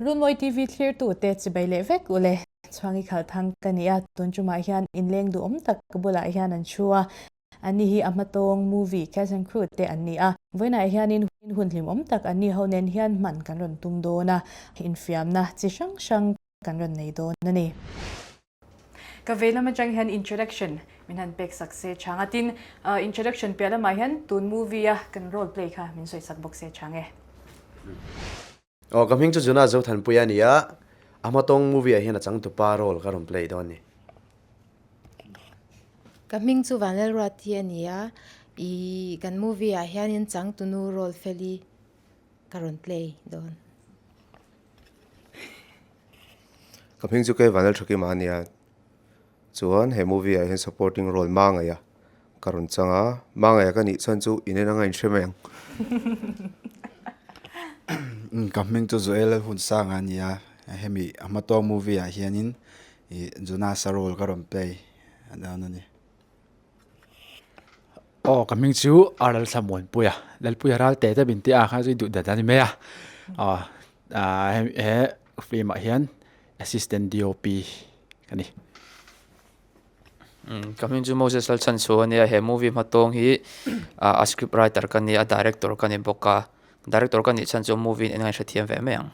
Runmawi TV thlirtute chibai leh vek u le. Chhuangi khalhthang ka ni a, tun tumah hian inleng duhawm tak ka bulah hian an thu a. Anni hi a hmatawng movie cast and crew te an ni a. Vawiinah hianin hun hlimawm tak anni ho nen hian hman kan rawn tum dawn a, infiamna chi hrang hrang kan rawn nei dawn a ni. Ka vei lam atang hian introduction min han pek sak se chang a, tin introduction piah lamah hian tun movie a kan role play kha min sawi sak bawk se chang e. Aw ka hming chu Juna Zothanpui a ni a, a hmatawng movie ah hian a changtupa role ka rawn play dawn a ni. Ka hming chu Vanlalruati a ni a, i kan movie ah hianin changtunu role Feli ka rawn play dawn. Ka hming chu Kei Vanlalthakima a ni a, chuan he movie ah hian supporting role Mangaia ka rawn chang a, Mangaia ka nih chuan chu inen anga inhre mai ang. Ka hming chu Joel Hunsanga a ni a, hemi a hmatawng movie ah hianin ih Jonas-a role ka rawn play dawn a ni. Aw ka hming chu Arnold Thlamuanpuia, Lalpuia Ralte te min tih a kha chu i duh dat a ni mai a, aw he film ah hian Assistant DOP ka ni. Ka hming chu Moses Lalchhanchhu a nia, he movie hmatawng hi a script writer ka ni a, director ka ni bawk a, director ka nih chhan chu movie in eng a hrethiam ve mai ang.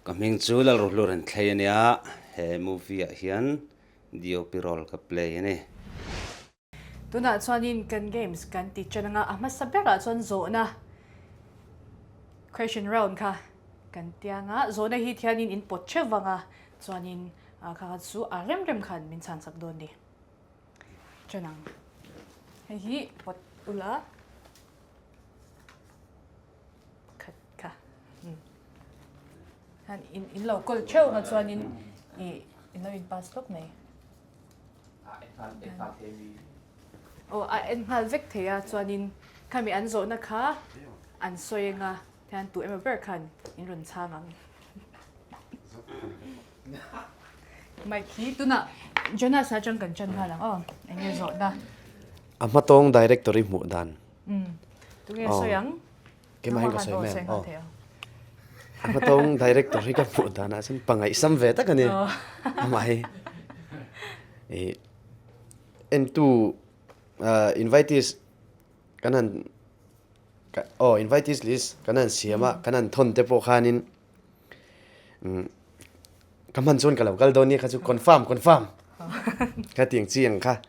Ka hming chu Lalruhlur an thlei a nia, he movie ah hian DOP role ka play a ni. Tunah chuanin kan games kan ti ṭan anga a hmasa berah chuan zawhna question round kha kan tia anga zawhna hi thianin in pawt ṭheuh vang a chuanin kha kha chu a rem rem khan min chhan chak dawn ni. Ṭan ang. Hei hi pawt ula. Khat kha. Han in in lo kawl theuh nga chuanin i in lo in pass lawk mai. Aw a en nghal vek thei a chuanin khami an zawhna kha an sawi anga hian tu emaw ber khan in rawn chhang ang. Mic hi tunah Jonas atang kan chan nghal ang aw eng nge zawhna. A hmatawng director i hmuh dan. Tunge sawi ang? Keimah hian ka sawi mai ang aw. A hmatawng director hi ka hmuh danah chuan pangaihsam ve tak a ni. Amah hi i entu invitees kan han aw invitees list kan han siam a kan han thawn te pawh khanin ka hman chuan ka lo kal dawn nia kha chu confirm confirm kha tiang chi ang kha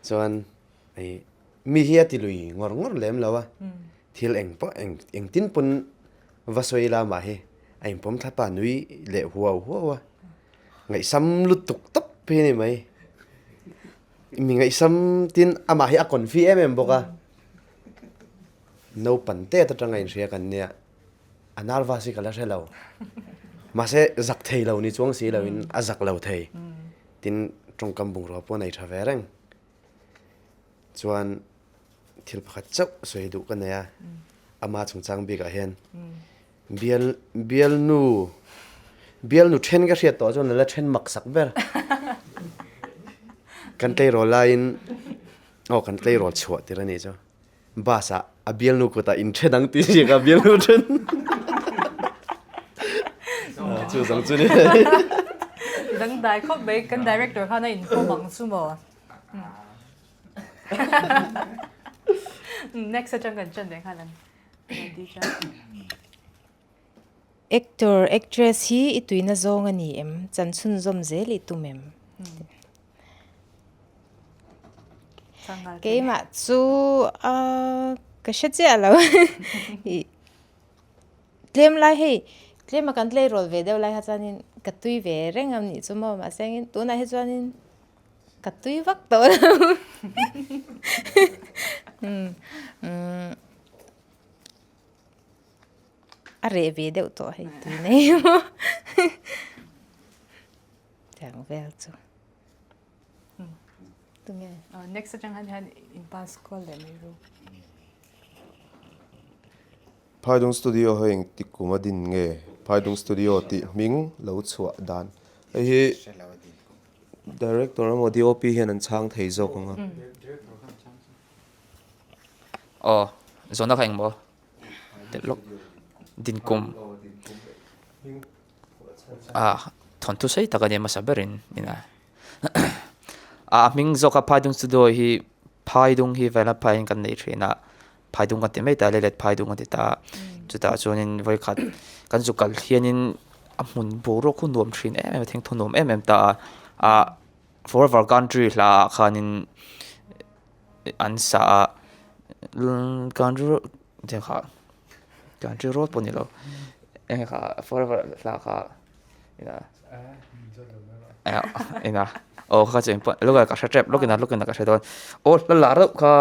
chuan I mi hi a ti lui ngawr ngawr lem lo a, thil eng pawh eng engtin pawn va sawi la mah hi a inpawm thlap a, nui leh huau huau a, ngaihsam lutuk tawp hi a ni mai. Mi ngaihsam tin amah hi a confi em em bawk a, naupan tet atanga inhria kan nia, a nervous hi ka la hre lo. Mahse zak thei lo ni chuang si loin a zak lo thei. Tin tawngkam bungrua pawh a nei tha ve reng. Chuan thil pakhat chauh sawi duh ka nei a, ama chungchang bikah hian bial bialnu bialnu then ka hriat tawh chuan la then mak sak ber. Kan tleirawl laiin aw kan tleirawl chhuah tir a nih chu. Bus ah a bialnu kutah in then ang tih ziak a bialnu then. Chu zawng chu ni. Dangdai khawp mai kan director khan a inpawm ang chu maw. Next atang kan chan leh nghal ang. Actor, actress hi i tuina zawng a ni em? Chan chhunzawm zel i tum em? Keimah chu ka hre chiah lo. Tlem lai hei, tlema kan tleirawl ve deuh lai kha chuanin ka tui ve reng a nih chu maw mahse tunah hi chuanin Ka tui vak tawh lo. A reh ve deuh tawh hei tui nei maw. Tiang vel chu. Tunge? Next atang han hian in pass kual leh mai ru. Phaidung Studio ho engtik kum a din nge? Phaidung Studio tih hming lo chhuah dan. Hei hi Director emaw DOP hian an chhang thei zawk ang a. Aw, zawhna kha engmaw? Telh lawk. Dinkum a thawnthu sei tak a nia hmasa berin ina a hming zawk a Phaidung Studio hi Phaidung hi vela phaiin kan nei thin a Phaidung kan ti mai ta leilet Phaidung an ti ta a chutah chuanin vawikhat kan zu kal hianin a hmun boruak khu nuam thin em em a thengthaw nuam em em ta a ah forever country hla ah khanin an sa a country road pawh ni lo eng kha forever hla kha ina aw kha chu engpawh lawk ah ka hre tep lawk ina lawk ina ka hre dawn aw hla lar deuh kha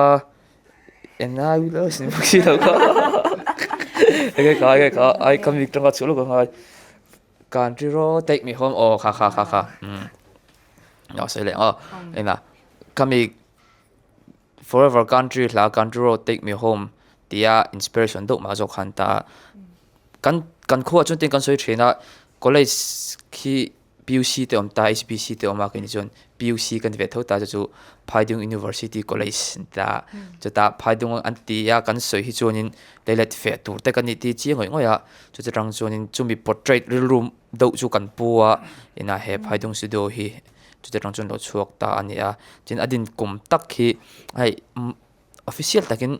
eng lai lo sin bawk si lo kha enge kha enge kha ai ka mi tanga chu lawk a ngai country road take me home aw kha kha kha kha umm aw sawi leh ang aw ina ka mi forever country hla country road take me home tia inspiration deuh mah zawk khan ta kan kan khuaah chuan tin kan sawi thin a college khi PUC te awm ta HBC te awm a keini chuan PUC kan ti ve tho ta chu chu Phaidung University College an ti a chutah Phaidung an ti a kan sawi hi chuanin leilet feh tur te kan nih tih chiang ngawih ngawih a chuti tang chuanin chumi portrait rilru deuh chu kan pu a inah he Phaidung Studio hi chuti tang chuan lo chhuak ta a ni a tin a din kum tak hi hei official takin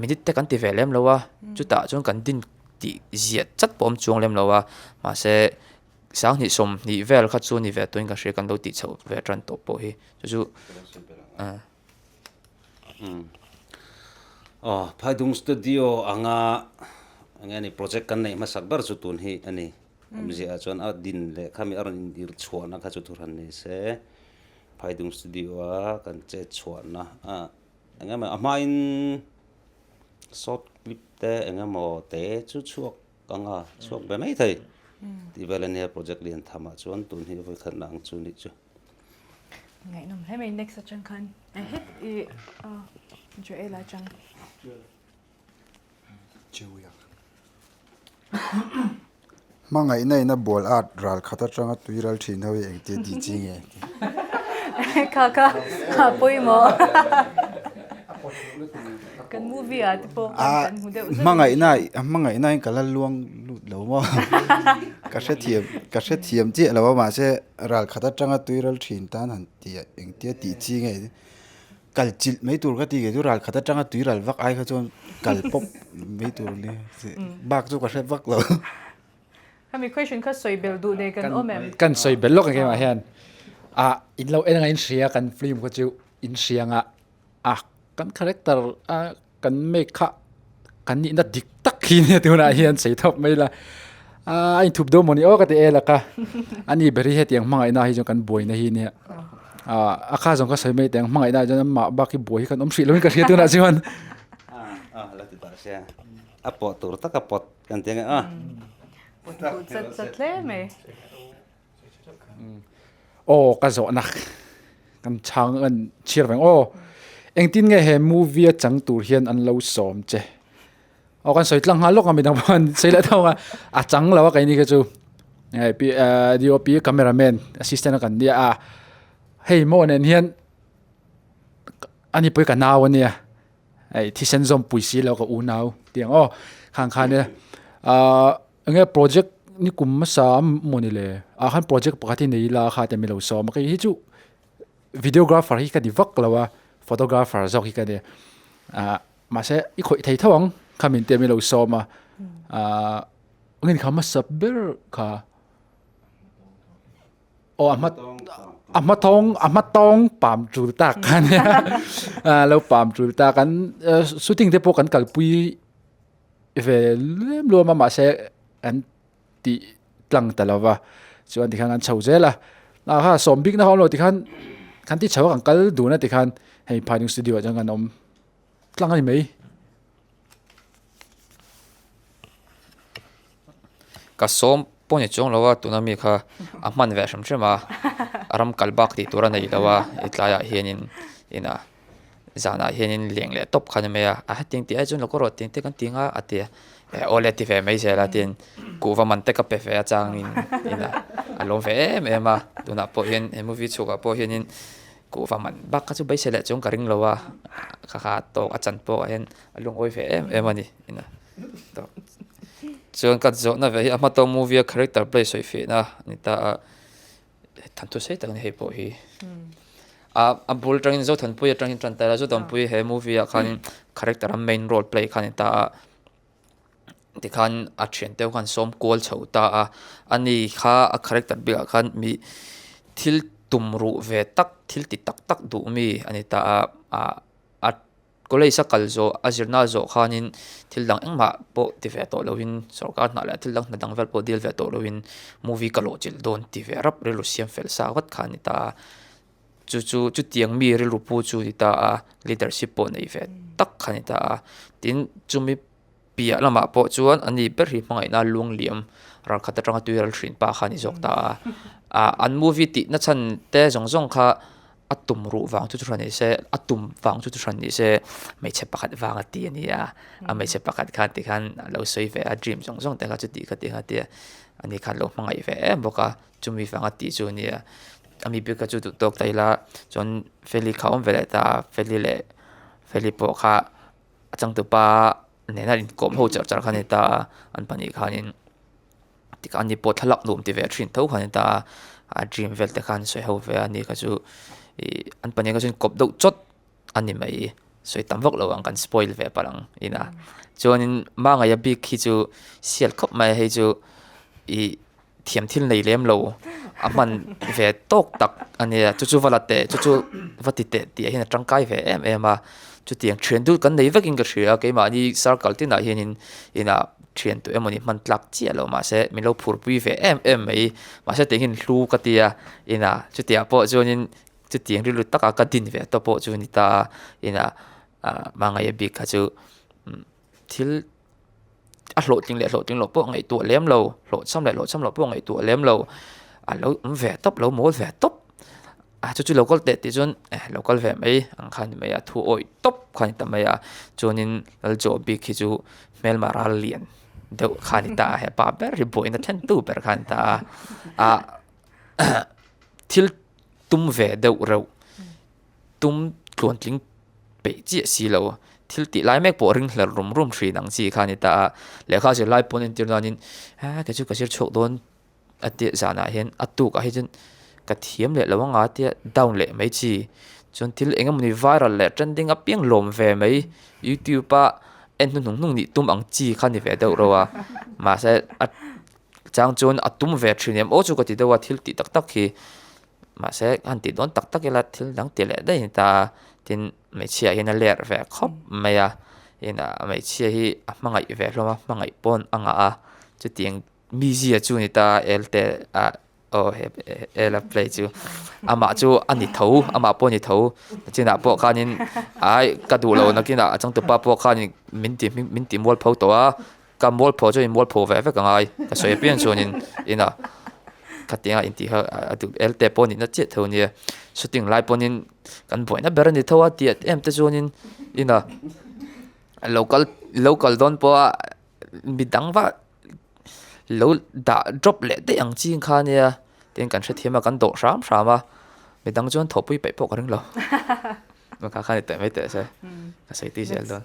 minute te kan ti ve lem lo a chutah chuan kan din tih ziah chat pawh a awm chuang lem lo a mahse. Sanghnih 20 vel kha chu ni ve tuin ka hria kan lo tih chhoh ve tan tawh pawh hi chu chu ah. Aw Phaidung Studio anga enge ni project kan neih hmasak ber chu tun hi a ni. Awmzia ah chuan a din leh khami a rawn indir chhuahna kha chu thuhran ni se Phaidung Studio a kan chet chhuahna a eng emaw a hmain short clip te eng emaw te chu chhuak Ka nga chhuak ve mai thei tih vel ania project lian tham ah chuan tun hi vawi khat na ang chu nih chu. Ngaihnawm hle mai next atang khan het i Joel atang. Hmangaihna in a bual at ral khat atanga tui ral thin ho hi engtia tih chi nge? Kha kha a pawimawh. Kan movie ah te pawh khan kan hmu deuh zeuh. Hmangaihna hmangaihna in ka la luang lut lo maw? Ka hrethiam ka hrethiam chiah lo a mahse ral khat atanga tui ral thin tan han tih engtia tih chi nge? Kal chilh mai tur ka ti kei chu ral khat atanga tui ral vak ai kha chuan kal pawp mai tur a ni bak chu ka hre vak lo. Hemi question kha sawi bel duh nei kan awm em? Kan sawi bel lawk ang keimah hian ah in lo en anga in hria kan film kha chu in hria anga ah kan character a kan make kha kan nihna dik tak hi nia tunah hian sei thawp mai la a inthup dawn mawni aw ka ti el aka ani ber hi hetiang hmangaihna hi chuan kan buaina hi nia a kha zawng ka sawi mai teh ang hmangaihna ah chuan amah bak hi buai hi kan awm hrih lovin ka hria tunah chuan a la ti ta sia a pawh tur tak a pawt kan ti ange a pawt duh chat chat hle mai. Aw ka zawhna kan chhang kan chhiar veng aw engtin nge he movie a chang tur hian an lo sawm che aw kan sawi tlang nghal lawk a midang pawh an sawi leh thawng a a chang lo a keini kha chu DOP cameraman assistant a kan nia a hei maw nen hian ani pawh hi ka nau ania hei thisen zawm pui si lo ka unau tiang aw khang khan e ahh. Enge project ni kum hmasa a maw ni le ah khan project pakhat hi nei ila kha te mi lo sawm a kei hi chu videographer hi ka ni vak lo a photographer zawk hi ka ni ah mahse i khawih thei tho ang kha min tia mi lo sawm a ah engin kha hmasa ber kha aw a hma a hma thawng a hma tawng pam tul tak kha nia lo pam tul tak an shooting te pawh kan kalpui. Ve lem luam a mahse an tih tlang ta lo va chuan tikhan an chho zel a ah kha sawm bik na kha awm lo tikhan kan ti chho a kan kal dun a tikhan hei phaidung studio ah chuan kan awm tlang a ni mai. Ka sawm pawh ni chuang lo a tuna mi kha a hman ve hrim hrim a a ram kal bak tih tur a nei lo a hetlaiah hianin inah. Zanah hianin leng leh tawp kha a ni mai a, a hetiang tih ai chuan lo ka rawh tiang te kan ti nga a ti a, eh awle ti ve mai zel a tin kuhva man te ka pe ve a changin inah a lawm ve em em a, tunah pawh hian he movie chhukah pawh hianin kuhva man bak kha chu beisei leh chuang ka ring lo a, kha kha tawk a chan pawh ah hian a lungawi ve em em a ni inah tawk. Chuan ka zawhna ve hi a hmatawng movie a character play sawi fiahna a ni ta a, thanthu sei tak a ni hei pawh hi. A a bul atangin Zothanpui atangin tan ta ila Zothanpui he movie ah khanin character a main role play kha a ni ta a, tikhan a thiante ho khan sawm kual chho ta a, ani kha a character bikah khan mi thil tum ruh ve tak thil ti tak tak duh mi a ni ta a, ah a. College a kal zawh a zirna zawh khanin thil dang engmah pawh ti ve tawh loin sorkar hnah leh thil dang hna dang vel pawh deal ve tawh loin movie ka lawh chilh dawn ti ve rap rilru siam fel sa vat kha a ni ta a. Chu chu chutiang mi rilru pu chu a ni ta a, leadership pawh nei ve tak kha a ni ta a. Tin chumi piah lamah pawh chuan a ni ber hi hmangaihna luangliam ralkhat atanga tui ral hrin pa kha a ni zawk ta a. Ah an movie tih na chhan te zawng zawng kha a tum ruh vang chu chu hran ni se a tum vang chu chu hran ni se hmeichhe pakhat vang a ti a ni a a hmeichhe pakhat khan tikhan a lo sawi ve a dream zawng zawng te kha chuti kha ti kha tia ani khan lo hmangaih ve em bawk a chumi vanga tih chu a ni a a mi bik kha chu duh tawk ta ila chuan Feli kha a awm ve leh ta a Feli leh Feli pawh kha a changtupa nena inkawm ho char char kha a ni ta a an pahnih khanin. Tikhan ani pawh thlalak nuam ti ve thin tho khan a ni ta a, a dream vel te khan sawi ho ve a ni kha chu ih an pahnih kha chuan kawp deuh chawt a ni mai sawi tam vak lo ang kan spoil ve palh ang ina chuanin Mangaia bik hi chu sial khawp mai a hei chu ih thiam thil nei lem lo a hman ve tawk tak a nia chu chu va la teh chu chu va ti teh tih ah hian a tangkai ve em em a chutiang thian dut kan nei vekin ka hria keimahni circle tinah hianin inah. Thian tawh emawni hman tlak chiah lo mahse min lo phurpui ve em em mai mahse tih hian hlu ka ti a inah chutiang pawh chuanin chutiang rilru taka ka din ve tawh pawh chu a ni ta a inah ah hmangaih bik kha chu thil a hlawhtling leh hlawhtling loh pawh ngaihtuah lem lo hlawhchham leh hlawhchham loh pawh ngaihtuah lem lo a lo awm ve tawp lo mawl ve tawp. A chu chu lo kal teh tih chuan eh lo kal ve mai ang kha a ni mai a thu awih tawp kha a ni ta mai a chuanin Lalchawh bik hi chu hmelma ral lian deuh kha a ni ta a hepa ber hi buaina thlen tu ber kha a ni ta a ah thil tum ve deuh reuh tum tluantling peih chiah si lo thil tih lai mek pawh ring hler rum rum thin ang chi kha a ni ta a lehkha zir lai pawn entir nanin a kei chu ka zir chhuak dawn. A tia zanah hian a tukah hi chuan ka thiam leh lo anga tia down leh mai chi chuan thil eng emawni viral leh trending apiang lawm ve mai youtube a en hnuhnung hnung nih tum ang chi kha ni ve deuh reuh a mahse a chang chuan a tum ve thin em aw chu ka ti deuh a thil tih tak tak hi mahse a han tih dawn tak tak ila thil dang ti leh daih a ni ta a tin hmeichhia hian a ler ve khawp mai a inah hmeichhia hi a hmangaih ve hlawm a hmangaih pawn a ngah a chutiang. Mizia chu ni ta elte ah aw he ela play chu amah chu a ni tho amah pawh a ni tho chinah pawh khanin ai ka duh lo nakinah a changtupa pawh khanin min ti hming min ti mualpho tawh a ka mualpho chuan in mualpho ve vek angai ka sawi apiang chuanin inah khatianga intih kha a duh elte pawh nihna chiah tho ania shooting lai pawhin kan buaina ber a ni tho a tih em te chuanin inah lo kal lo kal dawn pawha. Mi dang vah lo dah drop leh daih ang ching kha ania tin kan hrethiam a kan dawh hram hram a mi dang chuan thawhpui peih pawh ka ring lo kha kha ni teh mai teh se ka sawi tih zel dawn.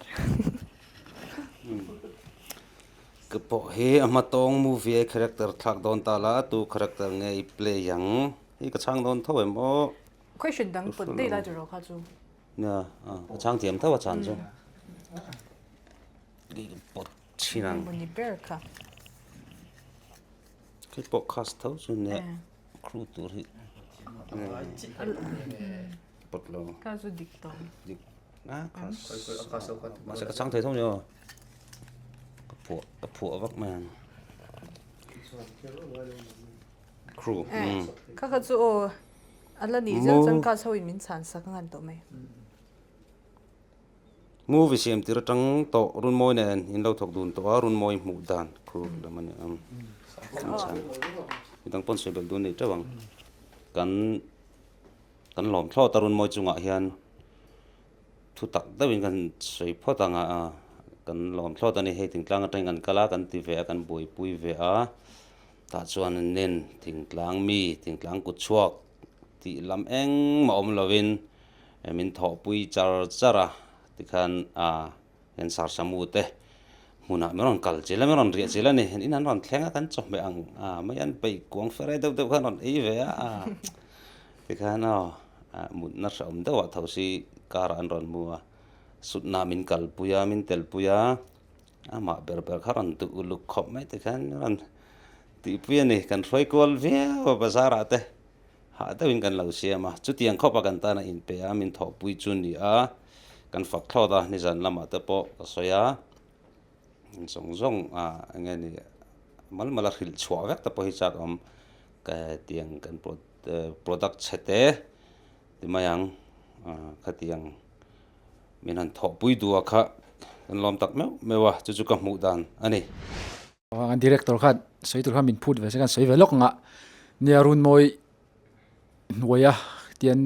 Ka pawh hi a hma tawng movie a character thlak dawn ta la tu character nge i play ang hi ka chhang dawn tho em aw. Question dang pawt daih la tiraw kha chu. Nia ka chhang thiam tho a chhan chu. Pawt thin ang. Mawni ber kha. Khi pawh khas tho chu nia crew tur hi. Pawt lo. Ka chu dik tawh. Dik. A khas. Mahse ka chang thei tho ni aw. Ka phuah ka phuah vak mai ang. Crew. Kha kha chu aw ala nih zel chuan cast ho in min chhan sak ngan tawh mai. Movie siam tir atang tawh Runmawi nen in lo thawk dun tawh a, Runmawi hmuh dan khu lam a ni ang. Midang pawn sawi belh dun nei teuh ang. Kan kan lawm thlawt a Runmawi chungah hian thu tak deuhin kan sawi phawt ang a, kan lawm thlawt a ni. Hei thingtlang atangin kan kal a, kan ti ve a, kan buaipui ve a, tah chuan nen thingtlang mi, thingtlang kut chhuak tih lam engmah awm lovin Min thawhpui char char a, tikhan ah hian Sarsamu te. Hmunah min rawn kal chil a, min rawn riah chil a ni. In an rawn thleng a, kan chawhmeh ang a mai an peih kuang fere deuh deuh kha an rawn ei ve a, a tikhan aw mutna hrehawm deuhah tho si car ah an rawn mu a, sutna min kalpui a, min telpui a, amah ber ber kha rawn duh uluk khawp mai tikhan min rawn tihpui a ni. Kan hruai kual viau a bazar ah te hah deuhin kan lo siam a, chutiang khawpa kan tana inpe a, min thawhpui chu ni a, kan fak thlawt a, nizan lamah te pawh ka sawi a, zawng zawng a eng nge ni mal mal a hrilh chhuah vek te pawh hi chak awm ka tiang kan product chhe te ti mai ang khatiang min han thawhpui duh a kha kan lawm tak meuh meuh a, chu chu ka hmuh dan a ni. An director khan sawi tur khan min phut ve se khan sawi ve lawk ang a, nia Runmawi hnuaia tian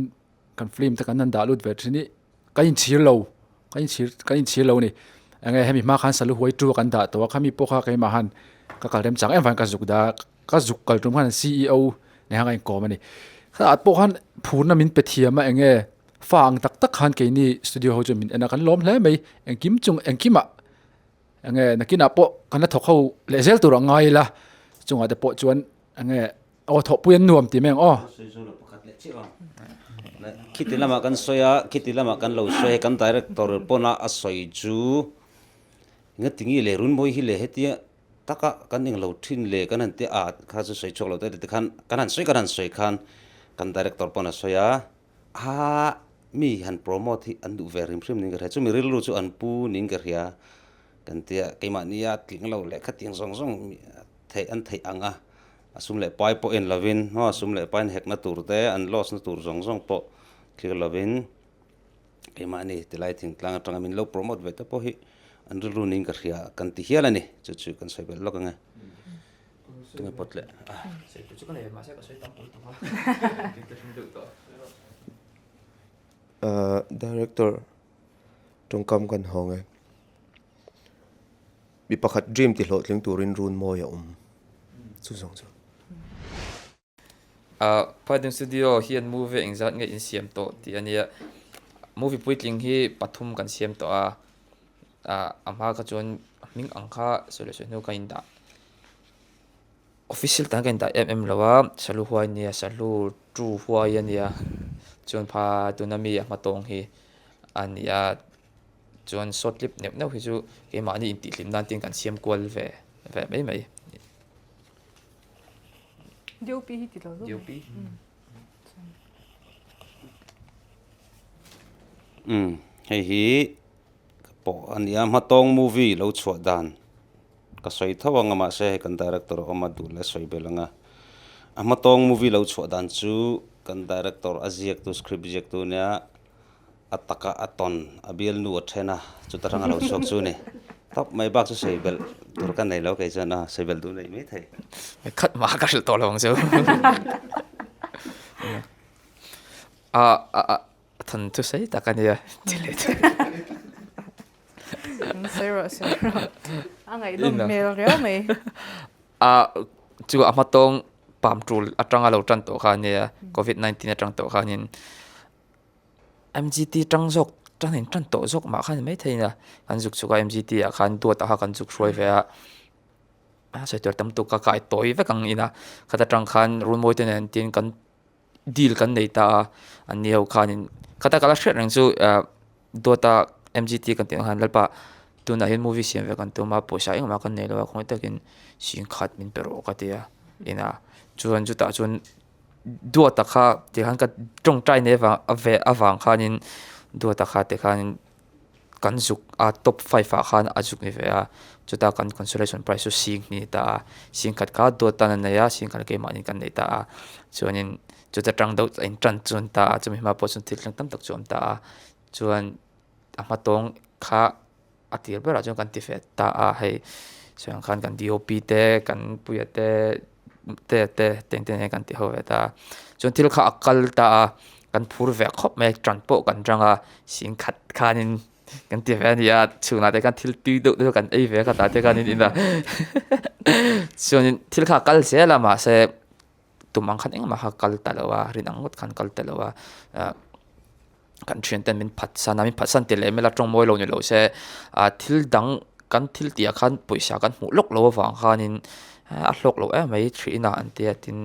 kan film te kan han dah lut ve thin hi kan inchhir lo kan inchhir kan inchhir lo a ni. Enge hemi hma khan salu huai tu a kan dah tawh a, khami pawh kha keimah han ka kal remchang em vangin ka zuk dah a, ka zuk kal tum khan ceo nen khan ka inkawm a ni. Khatah pawh khan phurna min pe thiam a enge fa ang tak tak khan keini studio ho chuan min en a, kan lawm hle mai engkim chung engkimah. Enge nakinah pawh kan la thawk ho leh zel tur a ngai ila chungah te pawh chuan enge aw thawhpui an nuam ti mai ang aw. Khiti lamah kan sawi a, khiti lamah kan lo sawi a, kan director pawna a sawi chu engatinge leh Runmawi hi leh hetia taka kan englo thin leh kan han tia a kha chu sawi chhuak lo te tikhan kan han sawi kan han sawi khan kan director pawn a sawi a. A mi han promote hi an duh ve hrim hrim niin ka hria, chumi rilru chu an pu niin ka hria kan tia keimahnia tling lo leh khatiang zawng zawng theih an theih ang a, a sum leh pai pawh en lovin maw sum leh pai hekna tur te an loss na tur zawng zawng pawh thlir lovin keimahni tilai thingtlang atanga min lo promote ve te pawh hi an rilru niin ka hria kan ti hial a ni, chu chu kan sawi belh lawk ang e. Tunge pawt leh a. Director tawngkam kan hawng e. Mi pakhat dream ti hlawhtling turin run mawi a awm chu zawng chu. Python Studio hian movie engzat nge in siam tawh tih a nia. Movie puitling hi pathum kan siam tawh a, a hma kha chuan hming ang kha sawi leh sawi hnu ka indah official tan ka indah em em lo a, salu huai a nia salu tu huai a nia chuan pha tuna mi a hma tawng hi a ni a, chuan short clip neuh neuh hi chu keimahni intihhlim nan tin kan siam kual ve ve mai mai. DOP hi ti lo DOP Um hei hi ka pawh a nia hmatawng movie lo chhuah dan ka sawi tho ang a mahse hei kan director a awm a duh leh a sawi belh ang a a hmatawng movie lo chhuah dan chu kan director a ziaktu script ziaktu nia. A taka a tawn, a bialnu a then a, chuta rang a lo chhuak chu ni. Tawp mai bak chu sawi belh tur ka nei lo kei chuan a, sawi belh duh neih mai thei. Khat mah ka hrilh tawh lo ang chu. A a a thawn chu sei tak a nia ti leh thei. Sawi rawh sawi rawh. A ngaihnawm hmel riau mai. A chu a hmatawng pam tul atanga lo tan tawh kha a nia, covid 19 atang tawh khanin MGT tang zawk tan in tan tawh zawk mah khan mai thei a kan zuk chhuk a MGT ah khan duat ah kha kan zuk hruai ve a a sawi tur tam tuk a kai tawi vek ang ina khata tang khan runmawi te nen tin kan deal kan nei ta a an ni ho khanin khata ka la hriat reng chu ah duata MGT kan tih ang khan lalpa tunah hian movie siam ve kan tum a pawisa engmah kan nei lo a khawngaih takin singkhat min pe rawh ka ti a ina chuan chutah chuan. Duata kha tikhan ka tawngtai nei avang a ve avang khanin Duata kha tikhanin kan zuk a top five ah khan a zuk ni ve a chuta kan consolation prize chu sing hi ni ta a sing khat kha Duat tan a nei a sing khat keimahni kan nei ta a chuanin chuta tang deuh a in tan chuan ta a chumi hma pawh chuan thil thleng tam tak chu a awm ta a chuan a hma tawng kha. A tir berah chuan kan ti fe ta a, hei sawi ang khan kan DOP te kan puia te te te teng te nen kan ti ho ve ta a, chuan thil kha a kal ta a, kan phur ve khawp mai a, ṭan pawh kan rang a, sing khat khanin kan ti ve a ni a, chhunah te khan thil tui deuh deuh kan ei ve a khatah te khanin inah chuanin thil kha a kal zel a mahse tum ang khan engmah kha kal ta lo a, rin ang ngawt khan kal ta lo a ah. Kan thian ten min phatsan a, min phatsan ti leh mela tawng mawi lo ni lo se, ah thil dang kan thil tih ah khan pawisa kan hmuh lawk loh avang khanin a hlawk loh em mai thin a an tia tin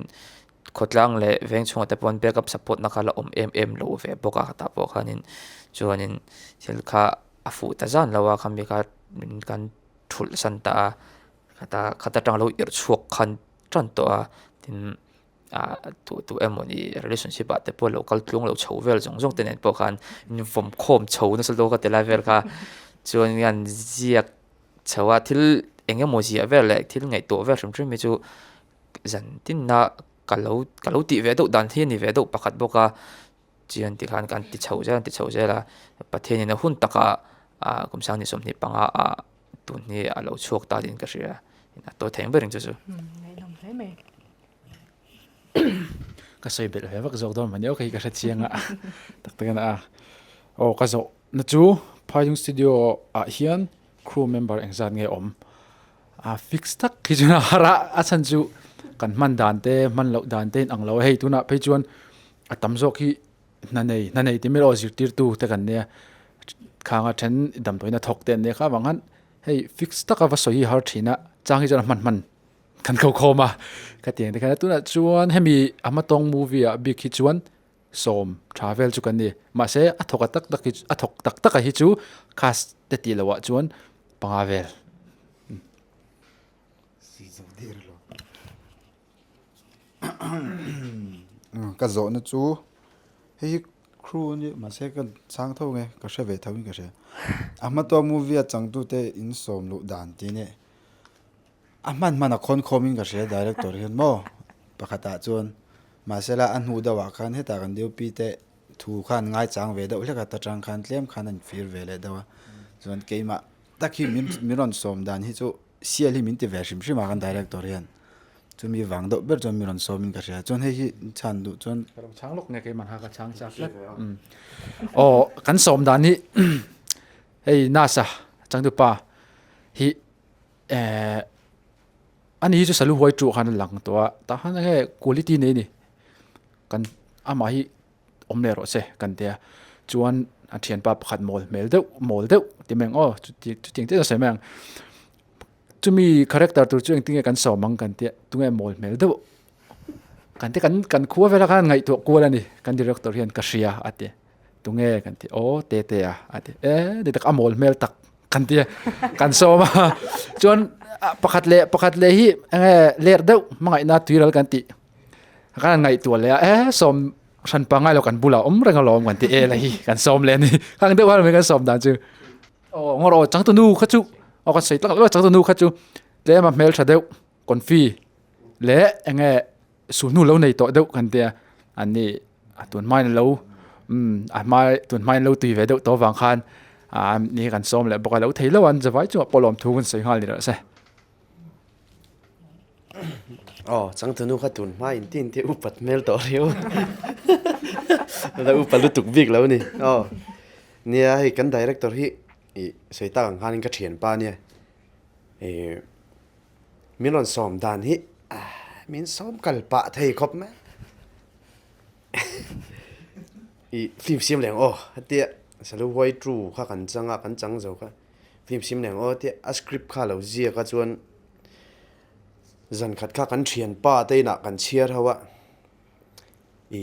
khawtlang leh veng chhungah te pawh backup support na kha la awm em em lo ve bawk a tah pawh khanin chuanin thil kha a fuh ta zan lo a khami kha min kan thulh san ta a khata khata tang lo irh chhuak khan tan tawh a tin ah tu tu emaw ni relationship ah te pawh lo kal tluang lo chho vel zawng zawng te nen pawh khan in vawm khawm chho nasa deuh ka ti lai vel kha chuan hian ziak chho a thil eng emaw ziah vel leh thil ngaihtuah vel hrim hrim hi chu zan tinna ka lo ka lo tih ve deuh dan hi a ni ve deuh pakhat bawk a chian tikhan kan ti chho zel an ti chho zel a Pathianin a hun takah ah kum sang ni 25 ah tun hi a lo chhuak ta tiin ka hria a tawi thei ang ber ang chu chu. Ka sawi belh ve vak zawk dawn mahni okay ka hre chiang a tak tak a aw ka zawh na chu Phailung studio ah hian crew member engzat nge awm a fix tak hi chuan a har a a chhan chu kan hman dan te hman loh dan te in ang lo a hei tunah phei chuan a tam zawk hi hna nei hna nei ti mai erawh zirtirtu te kan nia khanga then damdawiin a thawk te an nia kha avang khan hei fix taka va sawi hi a har thin a chang hi chuan a hman hman. Kan ko khawm a, ka ti ang te khan a tunah chuan hemi a hmatawng movie ah bik hi chuan sawm tha vel chu kan ni. Mahse a thawk a tak tak hi a thawk tak tak a hi chu cast te tih loh ah chuan panga vel. Ka zawhna chu hei hi crew a ni mahse ka chang tho nge ka hre ve tho in ka hria. A hmatawng movie a changtute in sawm luh dan tih nia. A hman hman a khawn khawm in ka hria director hian maw pakhat ah chuan mahsela a hnu deuh ah khan hetah kan DOP te thu khan ngaichang ve deuh hlek a ta tang khan tlem khan a infir ve leh deuh a chuan keimah tak hi min min rawn sawm dan hi chu sial hi min ti ve hrim hrim a kan director hian chumi vang deuh ber chuan min rawn sawm in ka hria chuan hei hi chhan duh chuan Ka lo chhang lawk nge keimah kha ka chhang chak tlat aw kan sawm dan hi hei nasa changtupa hi Eh ani hi chu salu huai chu khan a lang tawh a tah khan enge quality nei a ni kan amah hi awm leh rawh se kan tia chuan a thianpa pakhat mawl hmel deuh mawl deuh ti mai ang aw chuti chutiang chiah chuan sawi mai ang chumi character tur chu engtin nge kan sawm ang kan tia tunge mawl hmel deuh kan tia kan kan khua velah khan ngaihtuah kual a ni kan director hian ka hria a ti tunge kan ti aw tete a a ti e ni tak a mawl hmel tak. Kan ti kan sawm a chuan pakhat leh pakhat leh hi enge ler deuh hmangaihna tuiral kan tih kan ngaihtuah leh a e sawm hran pangai lo kan bulah awm reng alawm kan ti e la hi kan sawm leh a ni khang deuh khan kan sawm dan chu aw ngawr aw changtunu kha chu aw kan sawi tlak loh changtunu kha chu tlem a hmeltha deuh confi leh enge Suhnu lo nei tawh deuh kan tia an ni a tun hmain lo umm a hma tun hmain lo tui ve deuh tawh avang khan ah ni kan sawm leh bawk a lo thei lo an zavai chungah pawh lawmthu kan sawi nghal ni rawh se. Aw changtunu kha tun hma in tin te upat hmel tawh riau la upa lutuk bik lo ni aw nia hei kan director hi ih sawi tak ang khanin ka thianpa nia ih Min rawn sawm dan hi min sawm kal pah thei khawp mai. I film siam leng aw tia salu huai tu kha kan chang a kan chang zo kha film siam leng aw tia a script kha lo ziak a chuan zan khat kha kan thian pa te inah kan chhiar ho a i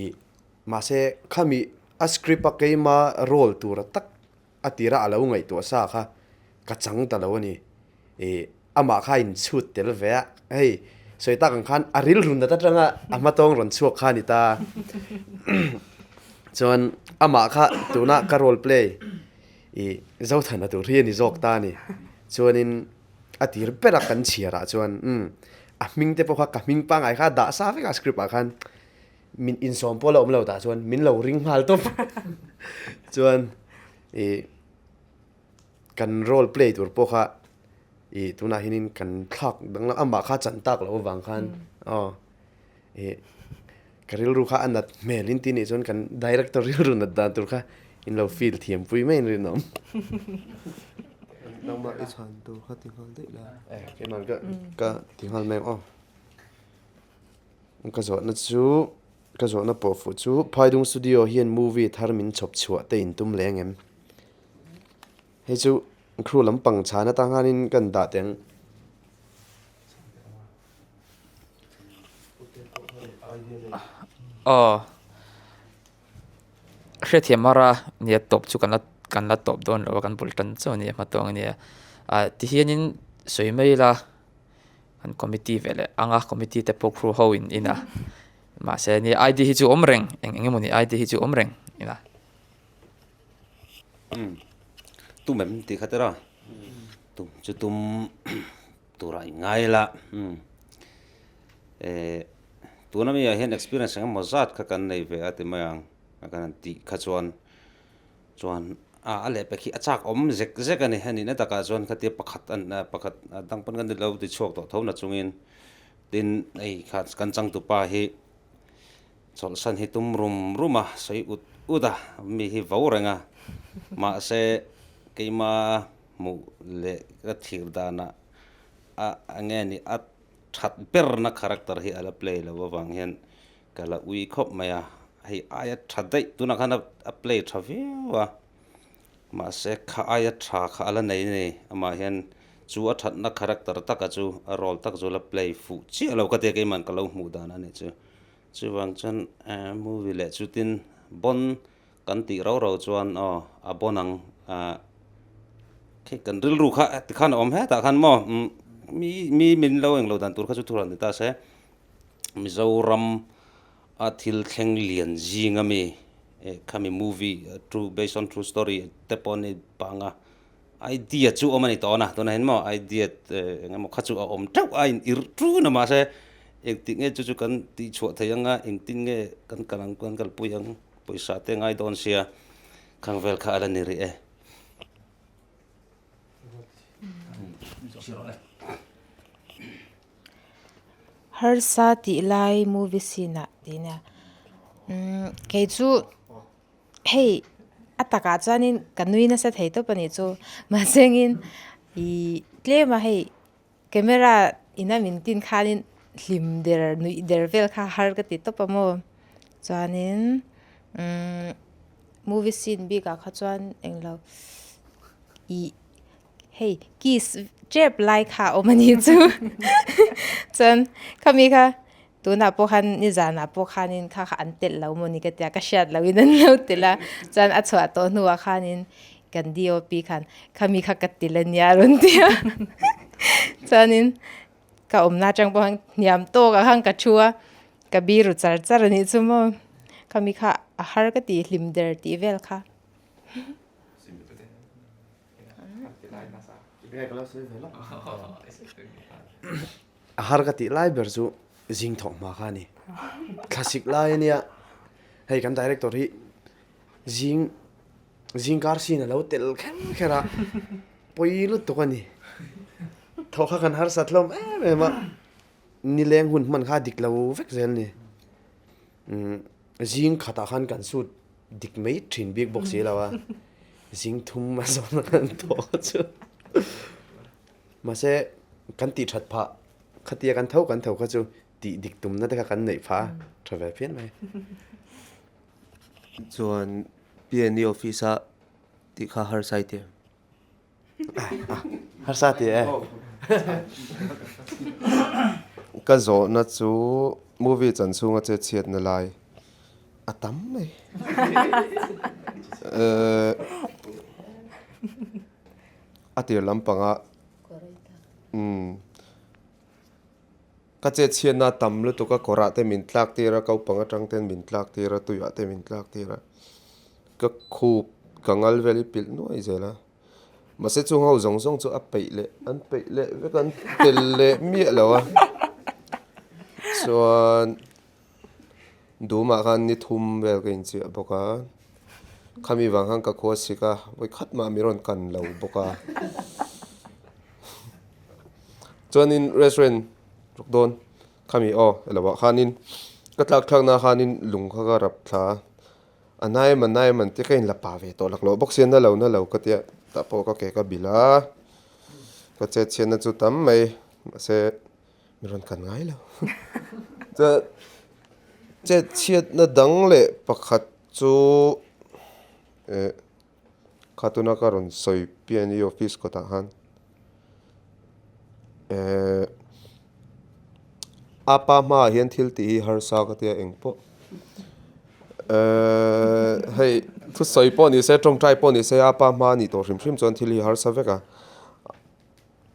mahse khami a script a keima role tura tak a tira a lo ngaihtuah sa kha ka chang ta lo a ni. Ih amah kha a inchhut tel ve a, hei sawi tak ang khan a rilru nat atanga a hmatawng rawn chhuak kha a ni ta. Chuan amah kha tuna ka role play ih Zothana tur hi a ni zawk ta a ni. Chuanin a tir bera kan chhiarah chuan umm a hming te pawh kha ka hming pangngai kha a dah sa vek a script ah khan. Min insawm pawh la awm lo tah chuan min lo ring nghal tawp chuan ih kan role play tur pawh kha ih tunah hianin kan thlak danglam amah kha chan tak loh avang khan aw ih ka rilru kha a nat hmel in tih nih chuan kan director rilru nat dan tur kha in lo feel thiam pui mai in rinawm. Nangmah i chhan tur kha ti nghal daih la. Eh keimah ka ka ti nghal mai ang aw. Ka zawhna chu, ka zawhna pawh fuh chu Phaidung Studio hian movie thar min chhawp chhuah te in tum leh ang em? Hei chu Crew lampang chhan atang khanin kan dah teh ang. Aw hriatthiam har a nia tawp chu kan la kan la tawp dawn lo a kan bul tan chauh a nia hmatawng a nia ah tihianin sawi mai ila kan committee ve leh ang a committee te pawh crew ho in in a mahse nia ID hi chu awm reng eng eng emawni ID hi chu awm reng ila. Tum em tih kha tira tum chu tum turah i ngai la eh tuna mi ah hian experience eng emaw zat kha kan nei ve a ti mai ang a kan han tih kha chuan chuan a a lehpek hi a chak awm zek zek a ni a nihna takah chuan khatia pakhat an pakhat a dang pawn kan ni lo ti chhuak tawh tho na chungin tin hei kha kan changtupa hi. Chawlhsan hi tum rum rum a, sawi ut ut a, mi hi vo reng a. Mahse, keima hmuh leh ka thlir danah a enge ni a that berna character hi a la play lo avang hian ka la ui khawp mai a. Hei aia tha daih tunah khan a play tha viau a, mahse kha aia tha kha a la nei a ni. Amah hian chu a thatna character taka chu a role tak chu a la play fuh chiah lo ka tia keiman ka lo hmuh dan a nih chu. Chuvang chuan movie leh chutin bon kan tih rau rau chuan aw a bon ang ah khi kan rilru kha tikhan a awm hetah khan maw mi mi min lo englo dan tur kha chu thurawn ni ta se Mizoram a thil thleng lian zing ami eh khami movie true based on true story te pawh ni pang a. Idea chu awm a ni tawh a, tunah hian maw idea eng emaw kha chu a awm teuh a in irh ṭun a mahse engtik nge chu chu kan tihchhuah thei ang a engtin nge kan kal ang kan kalpui ang pawisa te ngai dawn sia khang vel kha a la ni rih e. Harsa tih lai movie scene ah tih nia kei chu. Hei a takah chuanin ka nui nasa thei tawp a nih chu mahsengin ihh tlem a hei camera ina min tin khanin hlim der nuih der vel kha har ka ti tawp a maw chuanin umm movie scene bikah kha chuan englo ih hei kiss tep lai kha a awm a nih chu chuan khami kha. Tunah pawh khan nizanah pawh khanin kha kha an telh lo maw ni ka tia ka hriat loin an lo telh a, chuan a chhuah tawh hnuah khanin kan DOP khan khami kha ka telh a nia a rawn ti a, chuanin ka awmna atang pawh khan hniam tawkah khan ka thu a, ka biru char char a nih chu maw, khami kha a har ka ti hlim der tih vel kha. A har ka tih lai ber chu zing thawk hma kha a ni. Thlasik lai a nia, hei kan director hi zing zing kar sin a lo tel kher kher a, pawi lutuk a ni. Thawk kha kan harsat hlawm em em a, nileng hun hman kha a dik lo vek zel a ni. Zing khatah khan kan suit dik mai thin bik bawk si lo a, zing thum a zawn a kan thawk chu. Mahse, kan tih that phah, khatia kan tho kan tho kha chu tih dik tumna te kha kan neih phah a, tha ve phian mai. Chuan PNE office a tih kha harsa i ti em? Harsa ti e. Ka zawhna chu movie chan chhunga che chhiatna lai a tam mai. A tir lampanga umm ka chet chhiatna a tam lutuk a kawrah te min tlak tir a kopang atang ten min tlak tir a tuiah te min tlak tir a ka khup ka ngal vel hi pilh nuai zel a mahse chung ho zawng zawng chu a peih leh an peih leh vek an tel leh miah lo a chuan. Dumah khan ni thum vel ka inchiah bawk a, khami vang khan ka khua sik a, vawi khat mah mi rawn kan lo bawk a. Chuanin restaurant ruk dawn khami aw elo ah khanin ka tlak thlakna khanin lung kha ka rap thla a, a nai em a nai em an tia ka inla pa ve tawh lak loh bawk sia na lo na lo ka tia tah pawh ka ke ka bilh a, ka chet chhiatna chu tam mai mahse. Mi rawn kan ngai lo. Chuan chet chhiatna dang leh pakhat chu eh Kha tuna ka rawn sawi PNE office kawtah khan eh a pa hmaah hian thil tih hi harsa ka tia eng pawh eh hei thusawi pawh ni se tawngtai pawh ni se a pa hma a nih tawh hrim hrim chuan thil hi harsa vek a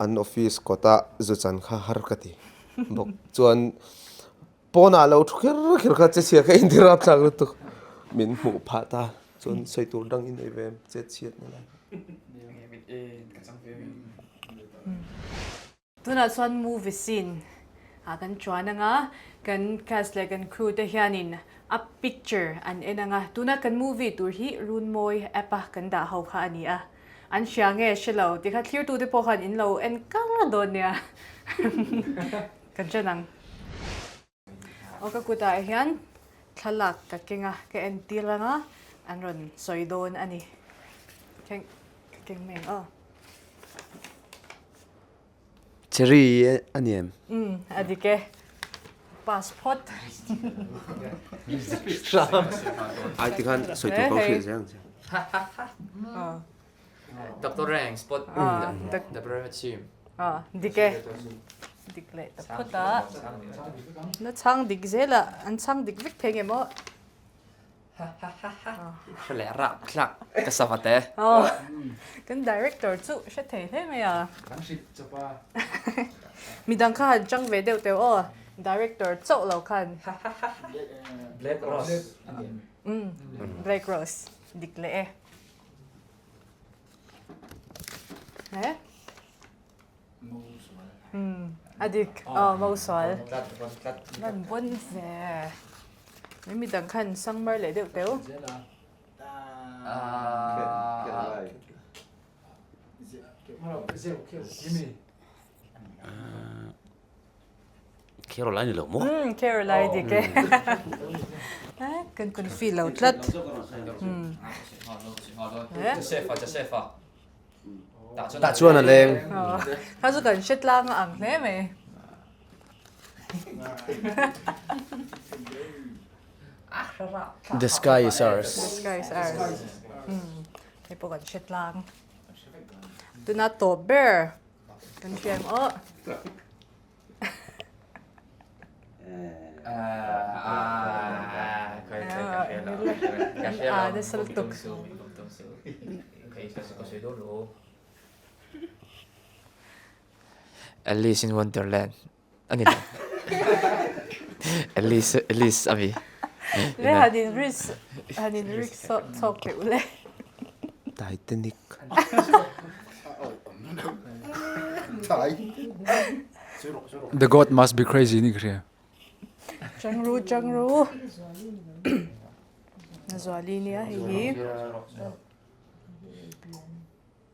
an office kawtah zu chan kha har ka ti bawk chuan. Pawnah lo thu kher kher kha che chhia kha inti rap thlak lutuk min hmuh phah ta chuan sawi tur dang i nei ve em chet chhiat na lai. Tunah chuan movie scene ah kan chuan anga kan cast leh kan crew te hianin a picture an en anga tuna kan movie tur hi Runmawi app a kan dah ho kha a ni a an hria nge hre lo tikha thlirtu te pawh khan in lo en kar dawn nia. Kan chen ang. Aw ka kutah hian thlalak ka keng a, ka entir ang a, an rawn sawi dawn a ni. Keng ka keng mai ang aw. Cherry a ni em? Umm a dik e. Pass phawt. Ai tikhan sawi tur ka hrilh zel ang che. Doctor Reng spot the pyramid scheme. Ah, dik e. Dik leh ta phawt a. Na chhang dik zel a, an chhang dik vek thei nge maw? Hre leh rap thlak ka sava te. Oh, kan director chu hre thei hle mai a. Kan hrit chawp a. Midang kha han chang ve deuh teuh aw, director chauh lo khan. Black Rose. Black Rose, dik leh e. He? A dik. Aw, Mosual. Lan bon ve. Mai midang khan sangmar leh deuh teuh. Caroline ni lo maw? Umm Caroline dik e. Kan kun feel lo tlat. Joseph-a Joseph-a. Tah chuan a leng. Kha chu kan hre tlang a ang hle mai. The sky is ours. The sky is ours. Umm hei pawh kan hre tlang. Tuna tawp ber kan hria ang aw. Alice in Wonderland a ni lo Alice Alice a mi Le han in risk han in risk chawk teh u le Titanic The God must be crazy ni ka hria. Changru changru. Na zuali nia hei hi.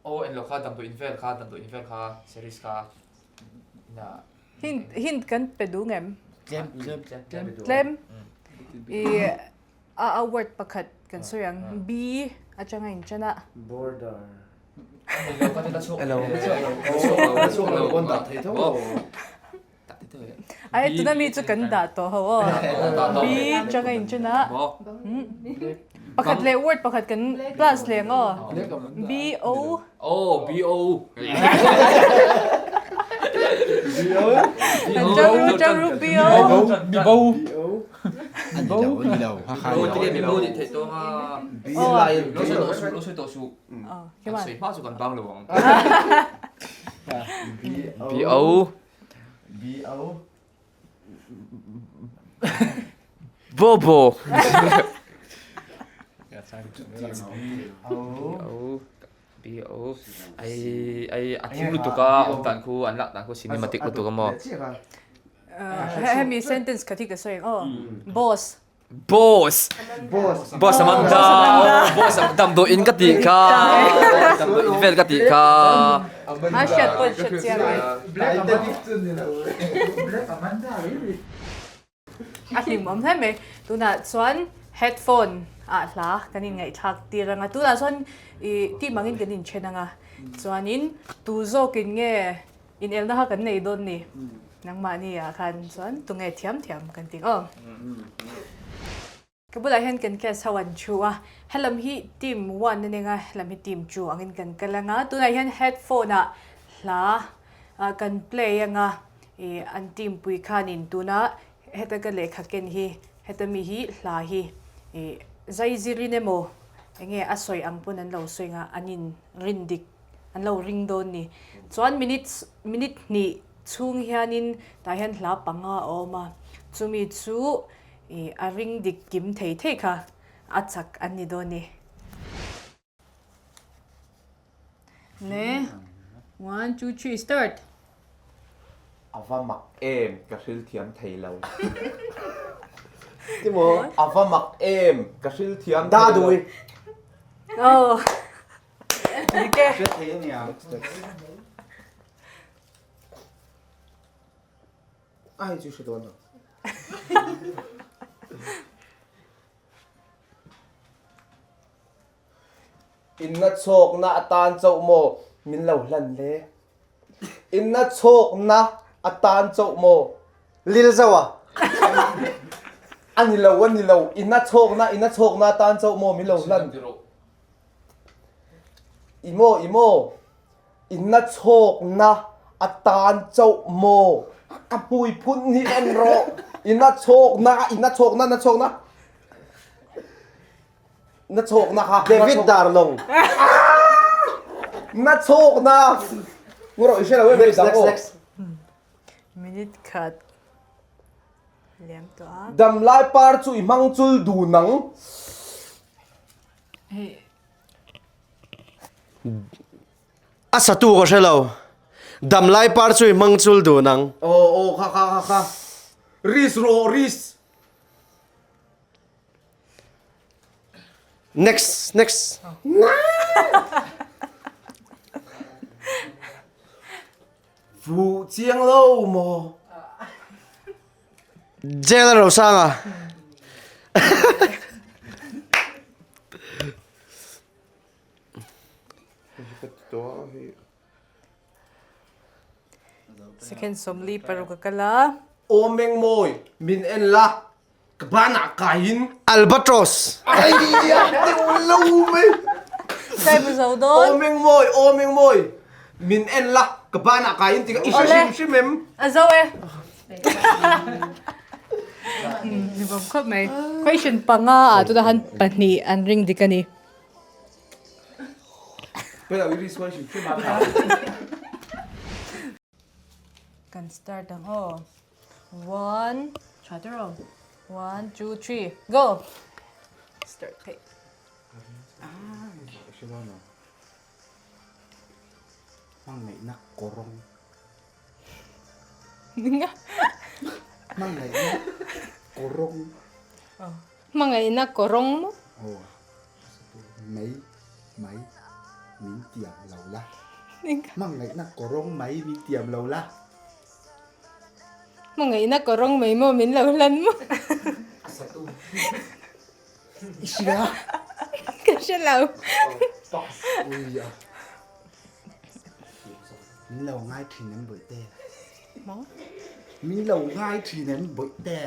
Oh en lo kha damdawi in vel kha damdawi in vel kha series kha na. Hint hint kan pe duh ngem? Tlem tlem tlem. Tlem. I A a word pakhat kan sawi ang B atanga in chen a. Border. Ai tuna mi chu kan dah tawh ho aw. B atanga in chen a. Pakhat leh word pakhat kan plus leh ang aw. B O. Oh B O. Changru changru B O. B O. A ni lo, a ni lo. Ha kha ni lo. Ti mi bo ti thei tawng a. Lo sawi tawh suh, lo sawi tawh suh. Kan sawi hma chu kan bang lo ang. B O. B O. Bobo. B O. B O. Ai ai a thim lutuk a awm dan khu an lak dan khu cinematic lutuk a maw. Hemi sentence khat hi ka sawi ang aw. Boss. Boss. Boss Amanda. Boss damdawi in ka tih kha. Damdawi in vel ka tih kha. A hriat pawh hriat chiang e. Black Amanda really. A hlimawm hle mai. Tunah chuan headphone ah hla kan inngaihthlak tir ang a. Tunah chuan ih tih mangin kan inthen ang a. Chuanin tu zawkin nge inelna kha kan nei dawn ni? Nangmahni ah khan chuan tunge thiam thiam kan ti ang aw. Ka bulah hian kan cast ho an thu a, helam hi team one a ning a, helam hi team two angin kan kal ang a, tunah hian headphone ah hla kan play ang a, ih an team pui khanin tuna heta ka lehkha ken hi heta mi hi hla hi ih zai zirin emaw enge a sawi ang pawn an lo sawi ang a, an in rin dik an lo ring dawn ni. Chuan minutes minute hnih chhung hianin tah hian hla panga a awm a, chumi chu Ih a ring dik kim thei thei kha a chak an ni dawn ni. Le one two three start. A va mak em ka hril thiam thei lo. Timaw? A va mak em ka hril thiam thei lo. Dadui. Oh. Dik e. Hre thei a nia. A hei chu hre dawn lo. Inna chhawkna atan chauh maw min lo hlan le? Inna chhawkna atan chauh maw? Lil zauh a. A ni lo, a ni lo. Inna chhawkna, inna chhawkna atan chauh maw min lo hlan? I maw, i maw? Inna chhawkna atan chauh maw? Ka hmui phun hi en rawh. Inna chhawkna, inna chhawkna, na chhawkna. Na chhawkna kha. David Darlong. Na chhawkna. Ngawrh i hre lo em? Next, next, next. Minute khat liam tawh a. Damlai par chu i hmang chul dun ang. Hei. A satu ka hre lo. Damlai par chu i hmang chul dun ang. Aw aw kha kha kha kha. Risk rawh risk. Next next. Fuh chiang lo maw? Jail a Rosanga. Second 46 a kal a. Aw Mengmawi, min en la, ka banah kaiin. Albatros. Ai a deuh lo mai. Kai bu zo dawn. Aw Mengmawi, aw Mengmawi, min en la, ka banah kaiin ti ka i hre hrim hrim em? A zo e. Ni bawm khawp mai. Question panga ah tunah khan pahnih an ring dik a ni. Kan start ang aw. One, tha te rawh. One, two, three, go! Start theih. Hmangaihna kawrawng. Ninga. Hmangaihna kawrawng. Hmangaihna kawrawng maw? Aw. Mai mai min tiam lo la. Ninga. Hmangaihna kawrawng mai min tiam lo la. Hmangaihna kawrawng mai maw min lo hlan maw? I hria? Ka hre lo. Ui a. Min lo ngai thin em bawihte? Maw? Min lo ngai thin em bawihte?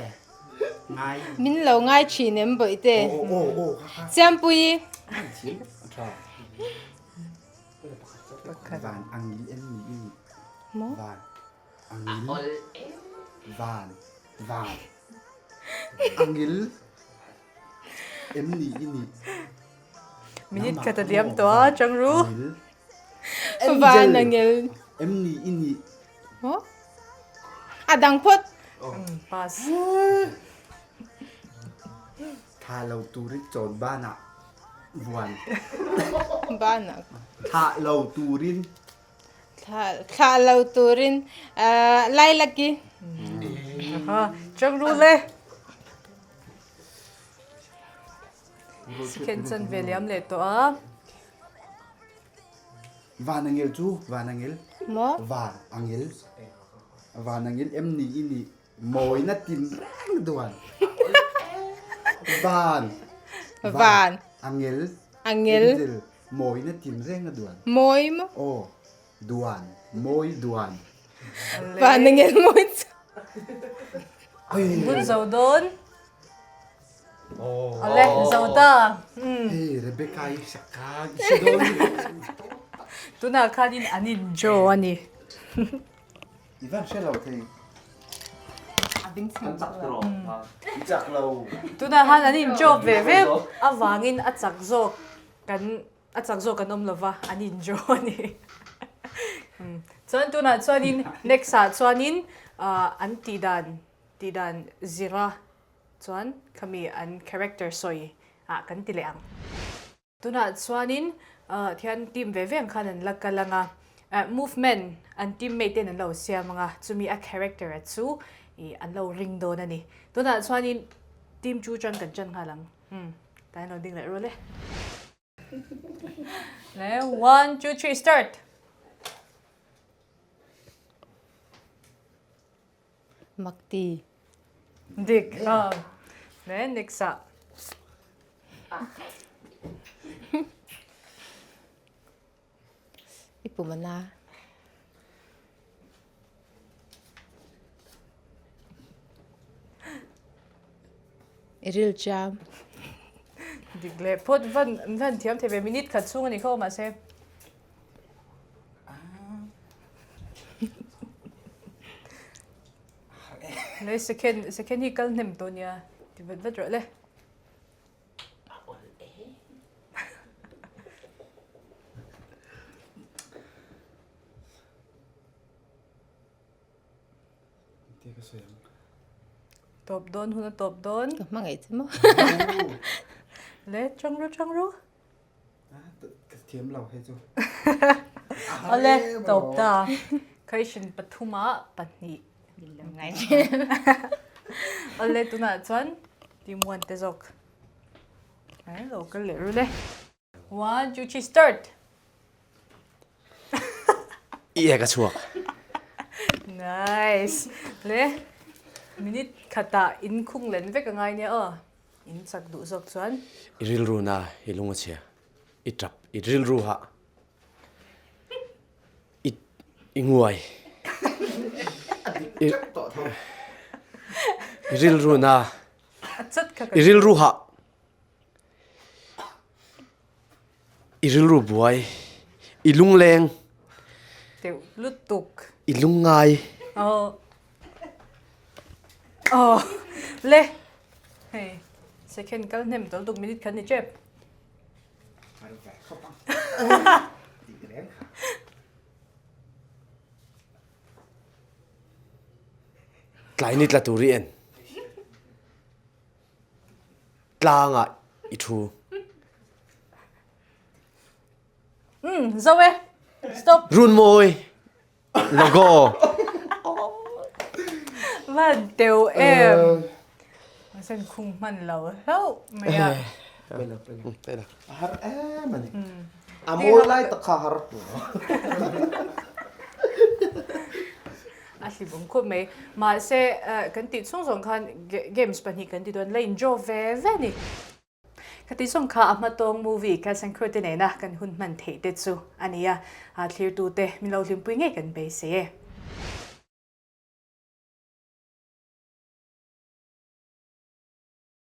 Ngai. Min lo ngai thin em bawihte? Aw aw aw kha kha. Chiampuii. Thiam a tha. Van angil em ni i nih? Maw? Van angil. Van van angil em ni i nih? Minute khat a liam tawh a, chang ru. Van angel. Em ni i nih? Maw? A dang phawt. Pass. Thla lo turin chawn banah vuan. Banah. Thla lo turin. Thla lo turin Lailaki. Chang ru le. Second chan ve liam leh tawh a. Van angel chu van angel. Maw? Van angel. Van angel em ni i nih mawina tin reng duan. Van. Van. Angel. Angel. Angel. Mawina tin reng a duan. Mawi maw? Aw. Duan. Mawi duan. Van angel mawi chu. Bun zo dawn. Awle, zo ta. Hei Rebecca i sak kha i hre dawn ni. Tunah khanin an in draw a ni. I van hre lo thei. A bing chheng chak tawh. I chak lo. Tunah khan an in draw ve ve avangin a chak zawk kan a chak zawk kan awm lova an in draw a ni. Chuan tunah chuanin next ah chuanin an tih dan tih dan zira chuan khami an character sawi ah kan ti leh ang. Tunah chuanin thian team ve ve ang khan an la kal ang a, movement an teammate ten an lo siam ang a, chumi a character a chu ih an lo ring dawn a ni. Tunah chuanin team chu chuan kan chan nghal ang. Umm tlai an lo ding leh rual e. Le one two three start! Makti. Dik a. Le next ah. I pum a na. I ril chiam. Dik leh phawt van van thiam thei ve minute khat chhung a ni kho mahse. Lei second second hi kal hnem tawh nia ti vat vat rawh le. Tawp dawn hun a tawp dawn. Ka hmangaih che maw. Le chang ru chang ru. Ka thiam lo hei chu. Awle tawp ta. Question pathuma pahnih. Awle tunah chuan team one te zawk. Ai lo kal leh ru le. One two three start. I ek a chhuak. Nice. Le minute khatah in khung len vek a ngai nia aw. In chak duh zawk chuan. I rilru na i lung a chhia. I tap i rilru hah. I i nguai. I rilru na i rilru hah. I rilru buai. I lungleng. Teuh lutuk. I lungngai. Oh. Oh. Le. Hei. Second kal hnem tawh lutuk minute khat ni tep. Tlai ni tla tur i en. Tlangah i thu. Umm, zo e. Stop. Runmawi logo. Van teu em. Sen khung hman lo hlauh mai a. A har em a ni. A mawi lai tak kha a har. A hlimawm khawp mai. Mahse, kan tih chhung zawng khan games pahnih kan ti dawn la in draw ve ve a ni. Khati zawng kha a hmatawng movie Cats and Crew te nena kan hun hman theih te chu a ni a, thlirtute min lo hlimpui ngei kan beisei e.